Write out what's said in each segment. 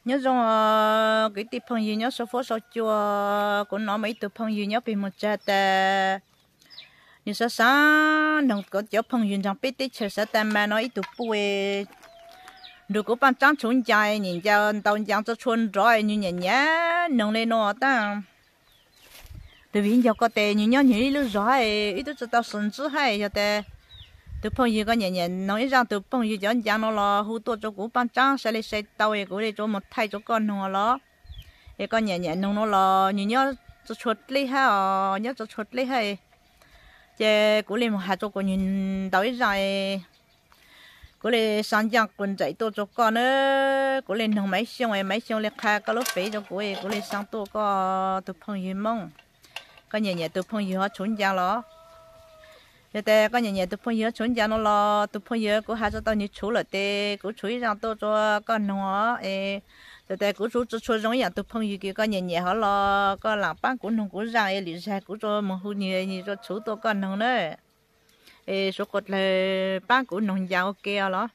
Nyob zoo kwv tij phooj ywg nyob sau fuab sau cua, kuv hnov muaj ib tug phooj ywg nyob pem Moos Tsag tas, nws xav xav noog kuv cov phooj ywg nraag peb teb chaws xav tas mas no ib tug puj nrug kuv paaj tsaab tshuv ncaa, nyiam ncaa ntaus ncaa txhua txhua nrov, nws nyiam nyiam noog le no tas. Tus viv ncaus ko tes nws nyob nws ib lub zog hab, wb tub tsi tau sib ntsib hab, yog tas tus phooj ywg koj nyiam nyiam noog ib zaaj tus phooj ywg cov ncaa no los hu tuaj rua kuv paaj tsaab sai le sai tau, kuv le tsuas moog thaij rua koj noog los. Es koj nyiam nyiam noog no los nws nyob txhua txhua dleb hab os, nyob txhua txhua dleb hab, ces kuv le moog has rua kuv ntaus ib zaaj, kuv le xaa ncaaj quas nraim tuaj rua koj na. Kuv le noog Maiv Xyooj, Maiv Xyooj le qha koj lub fev rua kuv, kuv le xaa tuaj koj tus phooj ywg Moob. Koj nyiam nyiam tus phooj ywg hov tshuv ncaa los? Yog tas koj nyiam nyiam tus phooj ywg hov tshuv ncaa no los tus phooj ywg kuv has tsi tau nws tshuv lawm tes kuv tshuv ib zaaj tuaj rua koj noog os. Es tas kuv tshuv tsi tshua zoo ib yaam tus phooj ywg kws koj nyiam nyiam hov los koj laam paab kuv noog kuv zaaj es lwm zag kuv tsuas moog hu nws, nws tsuas tshuv tuaj koj noog na. Es suav quas dlawg paab kuv noog ncaa ua ke os los.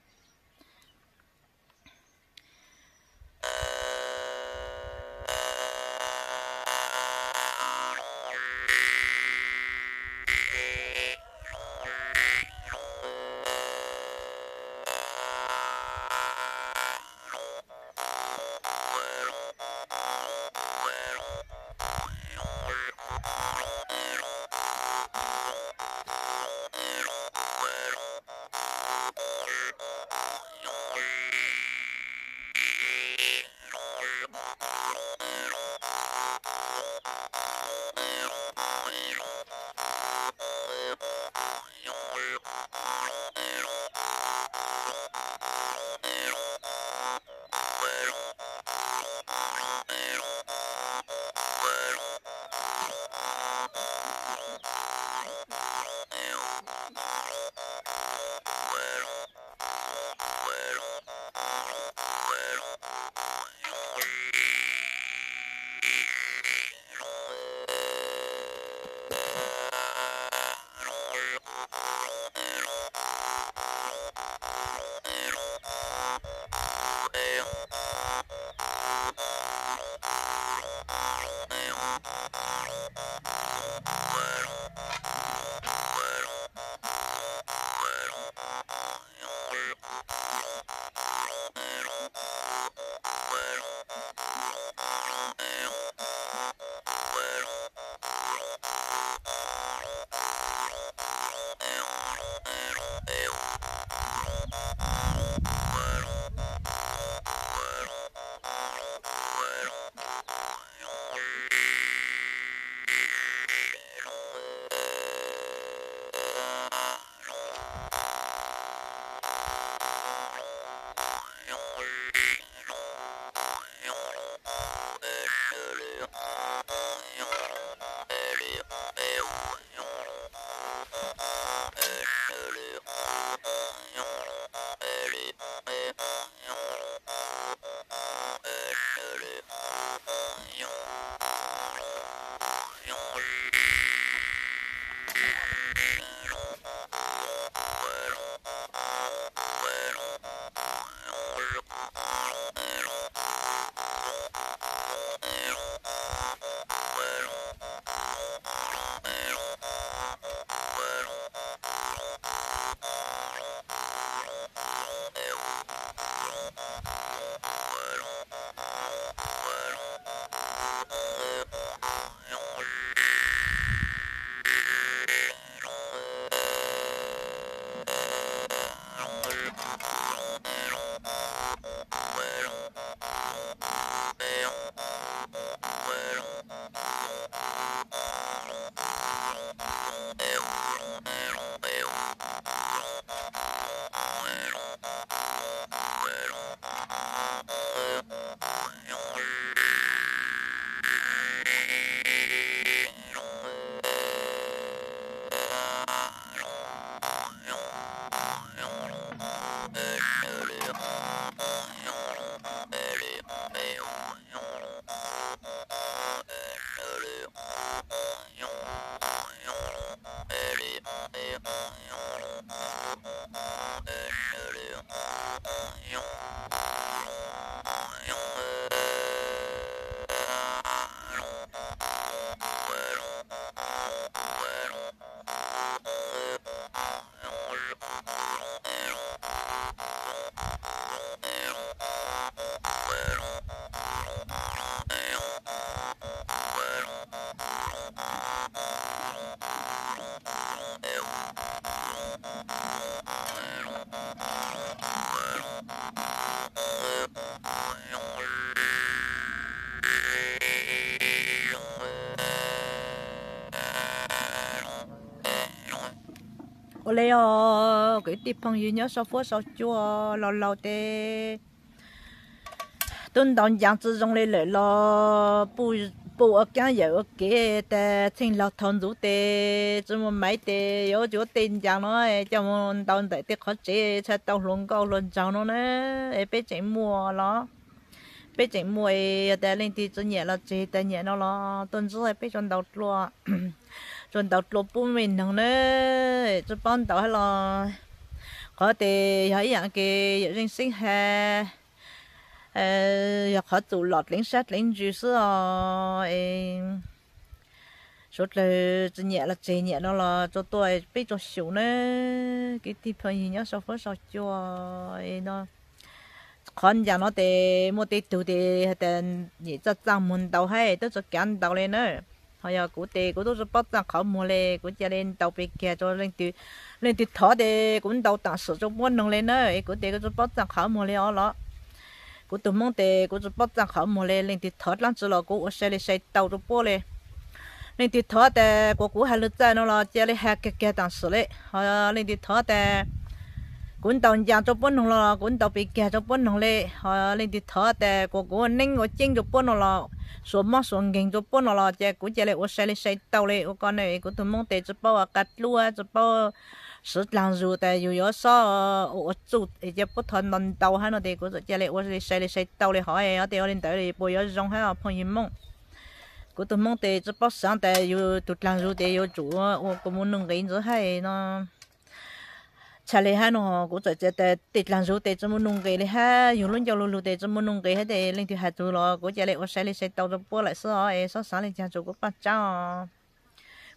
Ua li os kwv tij phooj ywg nyob saum fuab saum cua, laus laus tes tub ntaus ncas tsi zoo li lawm los pum ua kaab yawm ua kev tas txheej laug thaus ntxuv tes tsi muaj maiv tes yuav tsuav tej ncas no coj mus ntaus ntawm tej qhov tsev txhaj tau hluas nkauj hluas nraug no na. Es peb tseem muaj los, peb tseem muaj es yog tas leej twg tsi nyiam los tseg tas nyiam no los tuaj ntsib peb tsuas ntaus dlua, tsuas ntaus dlua pub mej noog na. Tsi paub ntaus hab los qhov tes yog ib yaam ke yawm zeej xeeb has, yog qhov txum lom dleev sab dleev ntsws xwb os. Suav dlawg tsi nyiam los tseg nyiam no los tsuas tuaj peb tsuas xyum na. Kwv tij phooj ywg nyob saum fuab saum cua, qhov ncas no tes muaj tej tug tes has tas nyem txaj txaj muag ntaus hab twb tsi kav ntaus le na. Ho yog kuv tes kuv tub tsi paub txaj qhov muag le, kuv ca le ntaus pes kag rua leej twg, leej twg thov tes kuv ntaus taam sim rua puab noog le na. Es kuv tes kuv tsi paub txaj qhov muag le os los. Kuv tug Hmoob tes kuv tsi paub txaj qhov muag le, leej twg thov dlaab tsi los kuv ua sai le sai tau rua puab le. Leej twg thov tas kuas kuv has lug txaj no los ca le has kag kag taam sim le. Ho leej twg thov tas kuv ntaus ncas rua puab noog los kuv ntaus pes kag rua puab noog le. Ho leej twg thov tas kuas kuv ua neeb ua ceeb rua puab no los, suav mob suav nkeeg rua puab no los ces kuv ca le ua sai le sai tau le. Ua ko ne kuv tug Hmoob tes tsi paub ua qab dluab, tsi paub siv dlaag zug tas yug yuav xob ua txuj es ca puab thov ntaus ntaus hab no tes kuv txawm ca le ua sai le sai tau le. Hov tes ua le ntawd puas yuav zoo hab phooj ywg Moob? Kuv tug Hmoob tes tsi paub xaav tas yug tug dlaag zug tes yuav tsum ua kuv moog nug nqis ntxiv hab no. Txhaj le hab no kuv txawm tas tej dlaag zug tes tsi moog nug nqis le hab, yug lub ncauj lug lug tes tsi moog nug nqis hab tes leej twg has txug los kuv ca le ua sai le sai tau rua puab lawm xwb os. Es xob xaav le caag tsum kuv paaj tsaab os.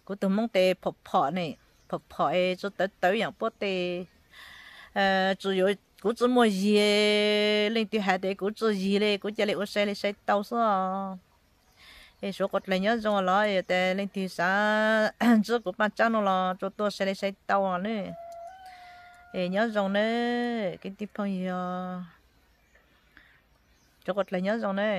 Kuv tug Hmoob tes phom phom ne, phom phom es tsi tawv tawv yaam puab tes. Tsi yuav, kuv tsi muaj yig, leej twg has tes kuv tsi yig le kuv ca le ua sai le sai tau xwb os. Es suav quas dlaig nyob zoo los, yog tas leej twg xaav ntsib kuv paaj tsaab no los tsuas tuaj sai le sai tau ne. Es nyob zoo ne, kwv tij phooj ywg, suav quas dlaig nyob zoo ne.